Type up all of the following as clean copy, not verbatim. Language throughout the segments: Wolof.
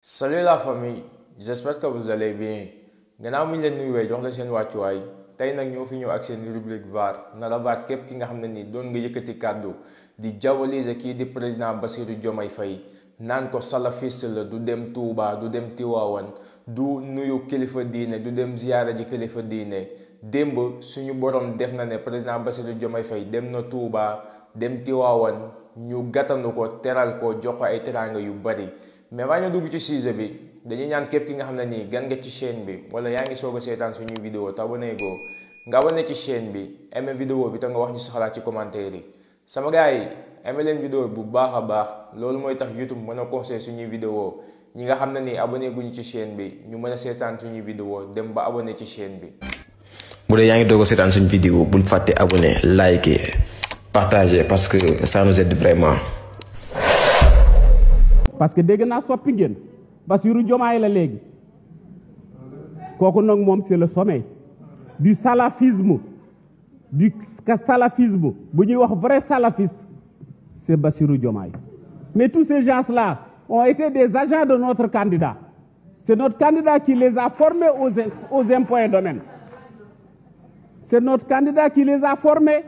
Salut la famille, j'espère que vous allez bien. Gannaaw mi ñu leen nuyuwee jox la seen wàccuwaay tey nag ñoo fi ñëw ak seen rubrique VAR nar a baat képp ki nga xam ne ni doon nga yëkkati kàddu di diaboliser kii di président Bassirou Diomaye Faye naan ko salafiste la du dem Touba du dem Tiwaawan du nuyu kilifa diine du dem ziyaara ji kilifa diine démb suñu borom def na ne président Bassirou Diomaye Faye dem na Touba dem Tiwaawan ñu gàttandu ko teral ko jox ko ay teraanga yu bari. mais maa ñu dugg ci sujet bi dañuy ñaan képp ki nga xam ne nii gan nga ci chaîne bi wala yaa ngi soog a seetaan suñuy vidéo te abonné goo nga abonné ci chaîne bi aimé vidéo bi te nga wax ñu sa xalaat ci commentaire yi sama gars yi aimé leen vidéo bu baax a baax loolu mooy tax YouTube mën a conseiller suñuy vidéo ñi nga xam ne nii abonné guñu ci chaîne bi ñu mën a seetaan suñuy vidéo dem ba abonné ci chaîne bi. bu dee yaa ngi doog a seetaan suñu vidéo bul fàtte abonné liker partager parce que ça nous aide vraiment. parce que dégg naa soppi ngeen Bassirou Diomaye la léegi kooku nag moom c'est le sommet du salafisme bu ñuy wax vrai salafiste c'est Bassirou Diomaye. Mais tous ces gens-là ont été des agents de notre candidat. C'est notre candidat qui les a formés aux impôts et domaines. C'est notre candidat qui les a formés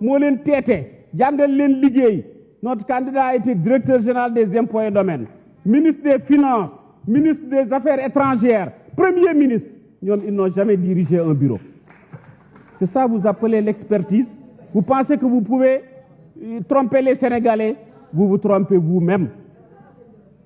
moo leen teete jàngal leen liggéey. Notre candidat a été directeur général des impôts et domaines, ministre des Finances, ministre des Affaires étrangères, premier ministre. Ils n'ont jamais dirigé un bureau. C'est ça que vous appelez l'expertise. Vous pensez que vous pouvez tromper les Sénégalais? Vous vous trompez vous-même.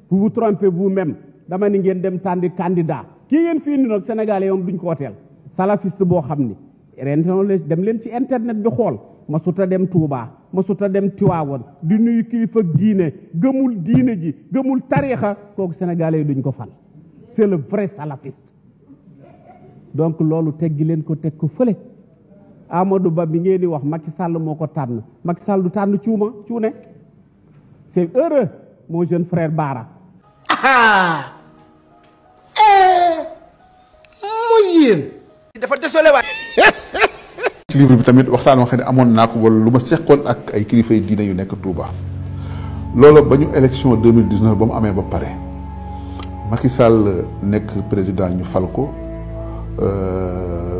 Vous vous trompez vous-même. Dama ni ngeen dem tànn candidat. Kii ngeen fi indi nag Sénégalais yoom duñ ko woteel. Salafiste boo xam ni. Ren dem leen ci internet bi xool. masuta dem Touba masuta dem Tiwaawan di nuyu kilifa diine gëmul diine ji gëmul tariixa kooku sénégalais yi duñ ko fal c'est le vrai salafiste. Donc loolu teggi leen ko teg ko fële. Amadou Ba bi ngeen di wax Macky Sall moo ko tànn Macky Sall du tànn cuune c'est heureux mon jeune frère Bara. Muy yéen dafa désolé waat. ci livre bi tamit waxtaan wax ne amoon naa ko wala lu ma seqoon ak ay kilifa yi diine yu nekk Touba loolu ba ñu élection 2019 ba mu amee ba pare Macky Sall nekk président ñu fal ko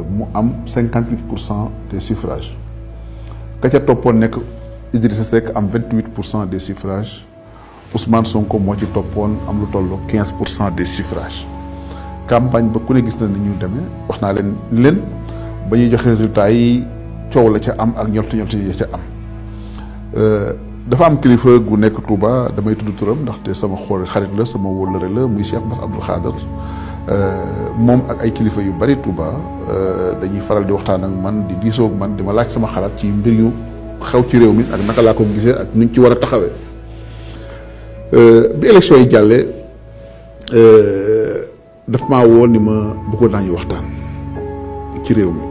mu am 58% des suffrages ka ca toppoon nekk Idrissa Seck am 28% des suffrages Ousmane Sonko moo ci toppoon am lu toll 15% des suffrages campagne ba ku ne gis na ni ñu demee wax naa leen ba ñuy joxe résultat yi coow la ca am ak ñolti yi ca am dafa am kilifa gu nekk Touba damay tudd turam ndaxte sama xarit la sama wóllëre la muy Cheikh Bass Abdou Khadre moom ak ay kilifa yu bari Touba dañuy faral di waxtaan ak man di diisoo ak man di ma laaj sama xalaat ci mbir yu xew ci réew mi ak naka laa ko gisee ak nuñ ci war a taxawee bi élection yi jàllee daf maa woo ni ma bëggoon naa ñu waxtaan ci réew mi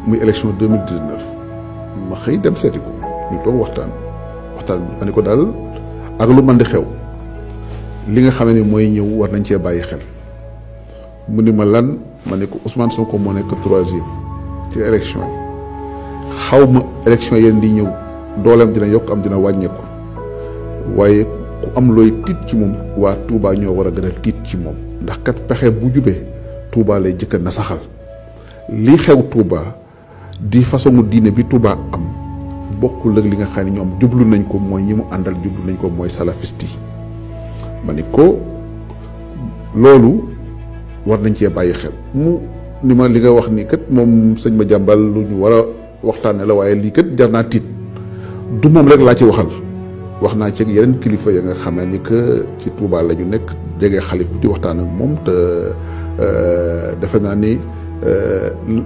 muy élection 2019 ma xëy dem seeti ko ñu toog waxtaan ma ne ko daal ak lu mën di xew li nga xamee ni mooy ñëw war nañ cee bàyyi xel mu ni ma lan ma ne ko Ousmane Sonko moo nekk 3e ci élection yi xaw ma élection yéen di ñëw dooleem dina yokk am dina wàññeeku waaye ku am looy tiit ci moom waa Touba ñoo war a gën a tiit ci moom ndax kat pexe bu jubee Touba lay jëkk na saxal lii xew Touba di façon diine bi Touba am bokkul ak li nga xam ne ñoom jublu nañ ko mooy ñi mu àndal jublu nañ ko mooy salafiste yi ma ni ko loolu war nañ cee bàyyi xel mu ni ma li nga wax ni kat moom sëñ ma jàmbal lu ñu war a waxtaane la waaye lii kat jar naa tiit du moom rek laa ci waxal wax naa ci yeneen kilifa ya nga xamee ni que ci Touba la ñu nekk jege xalif bi di waxtaan ak moom te defe naa ni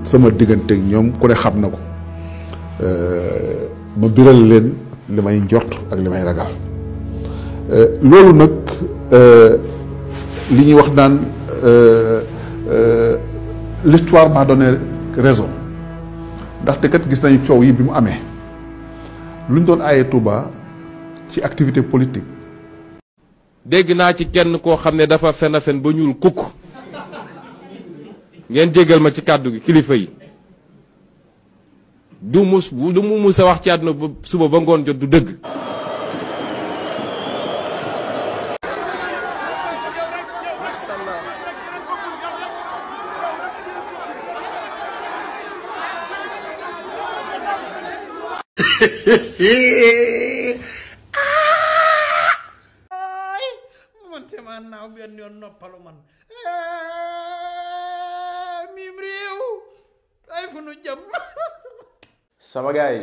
sama diggante ak ñoom ku ne xam na ko ma biral leen li may njort ak li may ragal loolu nag li ñuy wax naan l'histoire m'a donné raison ndaxte kat gis nañu coow yi bi mu amee lu ñu doon aaye Touba ci activité politique. dégg naa ci kenn koo xam ne dafa fen a fen ba ñuul kukk ngeen jégal ma ci kàddu gi kilifa yi du mu mus a wax ci àdduna ba suba ba ngoon jot du dëgg Masallah. man te ma naaw benn yoon noppalu man mim réew ay fu nu jëm. sama gars yi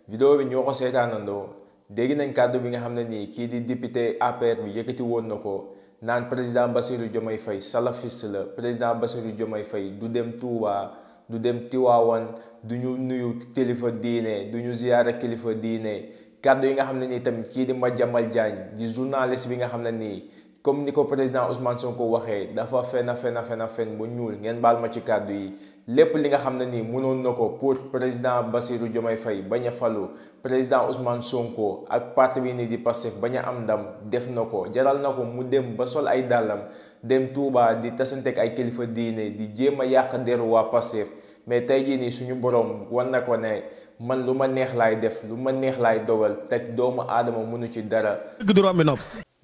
vidéo bi ñoo ko seetaanandoo dégg nañ kàddu bi nga xam ne nii kii di député APR bi yëkkati woon na ko naan président Bassirou Diomaye Faye salafiste la président Bassirou Diomaye Faye du dem Touba du dem Tiwaawan du ñu nuyu kilifa diine du ñu ziyaara kilifa diine kàddu yi nga xam ne nii tamit kii di Madiambal Diagne di journaliste bi nga xam ne nii comme ni ko président Ousmane Sonko waxee dafa fen ba ñuul ngeen baal ma ci kàddu yi lépp li nga xam ne nii mënoon na ko pour président Bassirou Diomaye Faye bañ a falu président Ousmane Sonko ak parti bi ni di Pastef bañ a am ndam def na ko jaral na ko mu dem ba sol ay dàllam dem Touba di tasanteeg ay kilifa diine di jéem a yàq deru waa Pastef mais tey jii nii suñu borom war na ko ne man lu ma neex laay def lu ma neex laay dogal te doomu aadama mënu ci dara.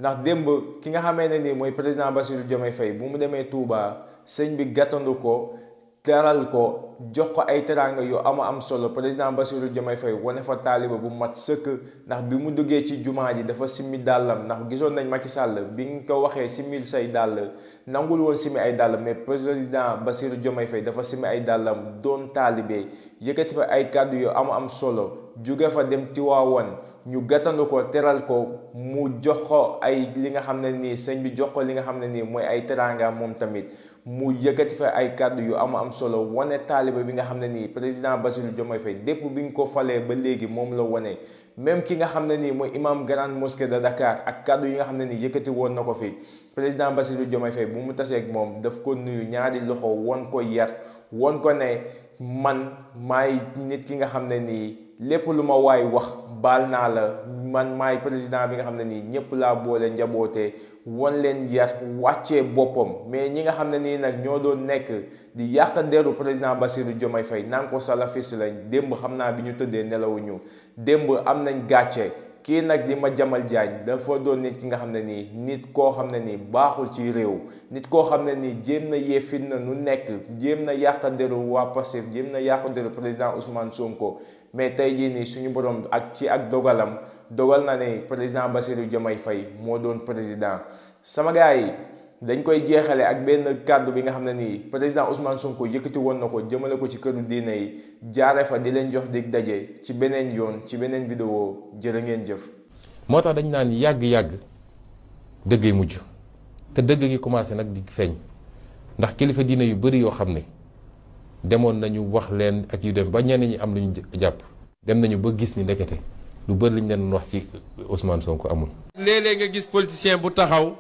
ndax démb ki nga xamee ne nii mooy président Bassirou Diomaye Faye bu mu demee Touba sëñ bi gàttandu ko teral ko jox ko ay teraanga yu am solo président Bassirou Diomaye Faye wane fa taaliba bu mat sëkk ndax bi mu duggee ci jumaa ji dafa simmi dàllam ndax gisoon nañ Macky Sall bi nga ko waxee simmil say dàll nangul woon simmi ay dàll mais président Bassirou Diomaye Faye dafa simmi ay dàllam doon taalibe yëkkati fa ay kàddu yu am solo jóge fa dem Tiwaawan ñu gàttandu ko teral ko mu jox ko ay li nga xam ne nii sëñ bi jox ko li nga xam ne nii mooy ay teraanga moom tamit mu yëkkati fa ay kàddu yu am solo wane taaliba bi nga xam ne nii président Bassirou Diomaye Faye dépp bi ñu ko falee ba léegi moom la wane même ki nga xam ne nii mooy imam grande mosquée de Dakar ak kàddu yi nga xam ne nii yëkkati woon na ko fi président Bassirou Diomaye Faye bu mu taseeg moom daf ko nuyu ñaari loxo won ko yar won ko ne man maay nit ki nga xam ne nii lépp lu ma waay wax baal naa la man maay président bi nga xam ne nii ñëpp laa boole njabootee won leen yar wàccee boppam mais ñi nga xam ne nii nag ñoo doon nekk di yàq deru président Bassirou Diomaye Faye naan ko salafiste lañ démb xam naa bi ñu tëddee nelawuñu démb am nañ gàcce kii nag di Madiambal Diagne dafa doon nit ki nga xam ne nii nit koo xam ne nii baaxul ci réew nit koo xam ne nii jéem na yee fitna nu nekk jéem na yàq deru waa Pastef jéem na yàq deru président Ousmane Sonko mais tey jii nii suñu borom ak dogalam dogal na ne président Bassirou Diomaye Faye moo doon président sama gars yi dañ koy jeexale ak benn kàddu bi nga xam ne nii président Ousmane Sonko yëkkati woon na ko jëmale ko ci këru diine yi jaare fa di leen jox dig daje ci beneen yoon ci beneen vidéo jërë ngeen jëf. moo tax dañ naan yàgg-yàgg dëggay mujj te dëgg gi commencé nag di feeñ ndax kilifa diine yu bari yoo xam ne demoon nañu wax leen ak yu dem ba ñenn ñi am lu ñu jàpp dem nañu ba gis ni ndekete lu bëri liñ leen wax ci Ousmane Sonko amul. léeg-léeg nga gis politicien bu taxaw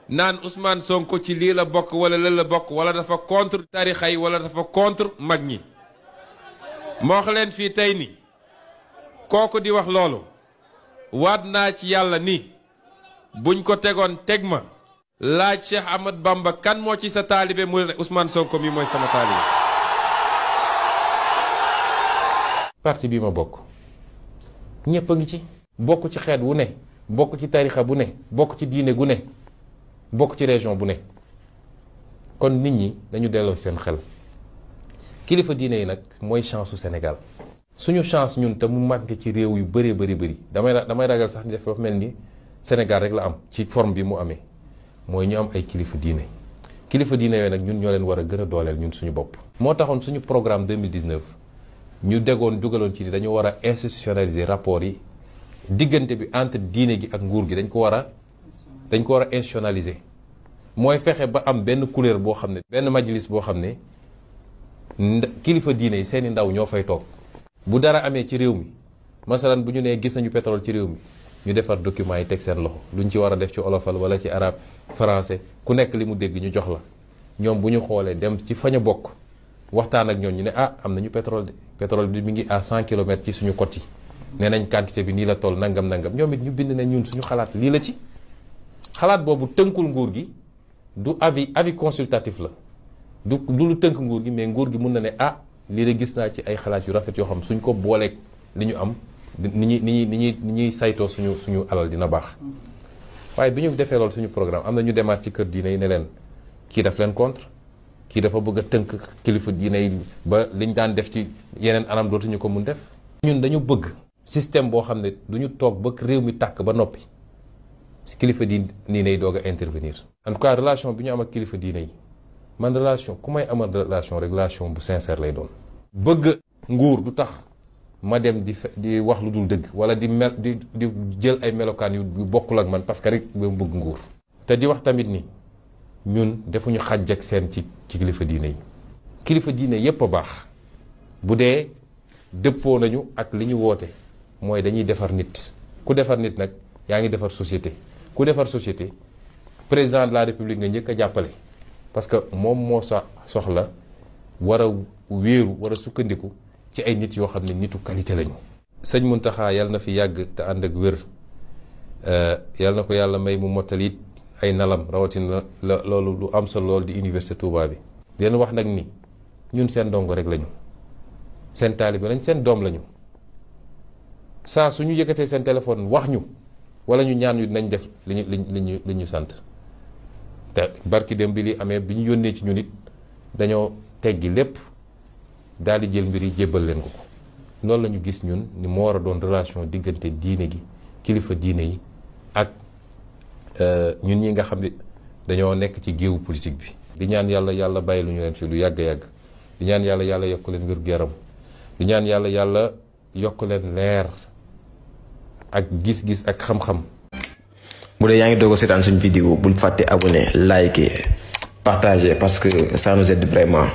naan Ousmane Sonko ci lii la bokk wala la la bokk wala dafa contre tarixa yi wala dafa contre mag ñi moo wax leen fii tey ni kooku di wax loolu waat naa ci yàlla ni buñ ko tegoon teg ma laaj Cheikh Ahmad Bamba kan moo ci sa taalibe mu ne Ousmane Sonko mi mooy sama taalibe. parti bi ma bokk ñëpp a ngi ci bokk ci xeet wu ne bokk ci tarixa bu ne bokk ci diine gu ne bokk ci région bu ne kon nit ñi dañu delloo seen xel kilifa diine yi nag mooy chance su Sénégal suñu chance ñun te mu màgg ci réew yu bëree bëri damay ragal sax ni dafa mel ni Sénégal rek la am ci forme bi mu amee mooy ñu am ay kilifa diine yooyu nag ñun ñoo leen war a gën a dooleel ñun suñu bopp. moo taxoon suñu programme 2019 ñu dugaloon ci ni dañu war a institutionnaliser rapport yi diggante bi entre diine gi ak nguur gi dañ ko war a institutionnaliser mooy fexe ba am benn couleur boo xam ne benn majlis boo xam ne kilifa diine yi seeni ndaw ñoo fay toog bu dara amee ci réew mi masalan bu ñu nee gis nañu pétrole ci réew mi ñu defar document yi teg seen loxo luñ ci war a def ci olofal wala ci arabe français ku nekk li mu dégg ñu jox la ñoom bu ñu xoolee dem ci fañ a bokk waxtaan ak ñoom ñu ne am nañu pétrole bi mi ngi à 100 kilomètres ci suñu côte yi nee nañ quantité bi nii la toll nangam ñoom it ñu bind ne ñun suñu xalaat lii la ci xalaat boobu tënkul nguur gi du avis consultatif la du lu tënk nguur gi mais nguur gi mun na ne lii de gis naa ci ay xalaat yu rafet yoo xam suñ ko booleeg li ñu am ni ñuy saytoo suñu alal dina baax waaye bi ñu defee loolu suñu programme am na ñu demaat ci kër diine yi ne leen kii daf leen contre kii dafa bëgg a tënk kilifa diine yi ba liñ daan def ci yeneen anam dootuñu ko mun def. ñun dañu bëgg système boo xam ne du ñu toog ba réew mi tàkk ba noppi si kilifa diine yi doog a intervenir. en tout cas relation bi ñu am ak kilifa diine yi man relation ku may amal relation rek relation bu sincère lay doon. bëgg nguur du tax ma dem di wax lu dul dëgg wala di jël ay melokaan yu bokkul ak man parce que rek ba bëgg nguur. te di wax tamit ni ñun defuñu xàjj ak seen ci kilifa diine yi. kilifa diine yépp a baax bu dee dëppoo nañu ak li ñu woote mooy dañuy defar nit ku defar nit nag yaa ngi defar société ku defar société président de la république nga njëkk a jàppale parce que moom moo soxla war a wéeru war a sukkandiku ci ay nit yoo xam ne nitu qualité lañu. sëñ Mountakha yàlla na fi yàgg te ànd ak wér yàlla na ko yàlla may mu mottali ay nalam rawatina loolu lu am solo loolu di université Touba bi. di leen wax nag ni ñun seen ndongo rek lañu seen taalibe lañ seen doom lañu saa su ñu yëkkatee seen téléphone wax ñu wala ñu ñaan ñu dinañ def li ñu sant te barki dem bi li amee bi ñu yónnee ci ñun it dañoo teggi lépp daal di jël mbir yi jébbal leen ko loolu la ñu gis ñun ni moo war a doon relation diggante diine gi kilifa diine yi ak ñun ñi nga xam ne dañoo nekk ci géewu politique bi. di ñaan yàlla bàyyi lu ñu leen fi lu yàgg-yàgg di ñaan yàlla yokk leen wér-gu-yaram di ñaan yàlla yokk leen leer ak gis-gis ak xam-xam. bu dee yaa ngi doog a seetaan suñu vidéo bul fàtte abonné liker partager parce que ça nous aide vraiment.